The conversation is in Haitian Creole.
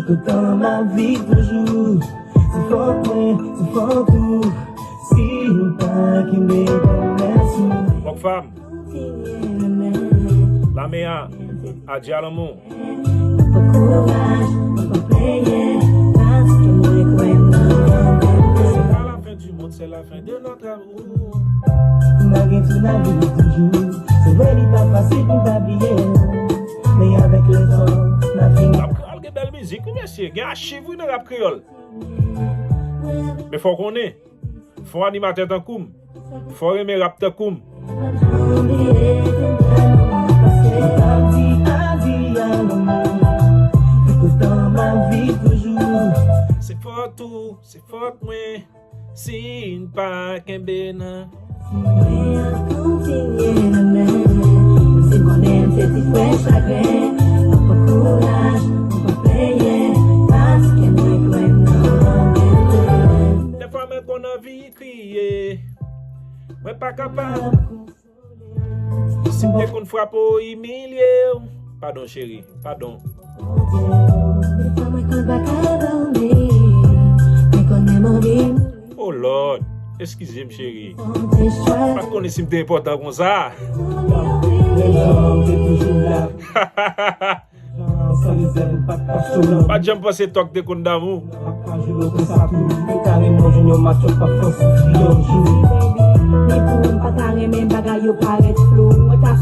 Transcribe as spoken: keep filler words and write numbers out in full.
Tout dans ma vie toujours. Se fòt mwen, se fòt ou. Si nou pa kenbe pwomès nou. Rockfam. Lame a, Adja Lanmou. Pran kouraj, pa plenyen, paske mwen kwè nan. C'est pas la fin du monde, c'est la fin de notre amour. Malgré tout, la vie est toujours. Se vre, li pa fasil pou pa bliye. Men avèk letan, la fini. Rap Kreyòl gen bèl mizik, wi, mesye. Gen achiv, wi, nan rap kreyòl. Men fò w konnen, fò w animatè tankou m, fò w renmen rap tankou m. Se fòt ou, se fòt mwen, si n pa kenbe nan. Mwen ap kontinye renmen, menm si m konnen m se ti frè chagren. Mwen pran kouraj, mwen pa plenyen, paske mwen kwè nan mwen menm. Dèfwa mwen konn anvi kriye, mwen pa kapab. Si m te konn frape w, imilye w. Padon, cheri, padon. Dèfwa mwen konn pa ka dòmi, mwen konnen m anvi mouri. Oh Lord, eskize m, cheri. M pa t konnen si m te enpòtan konsa. Pa t janm panse Tòg te konn damou. Mwen ta renmen w jwenn yon match pa fòs yon jou. Men pou m pa ta renmen bagay yo parèt flou. Mwen ta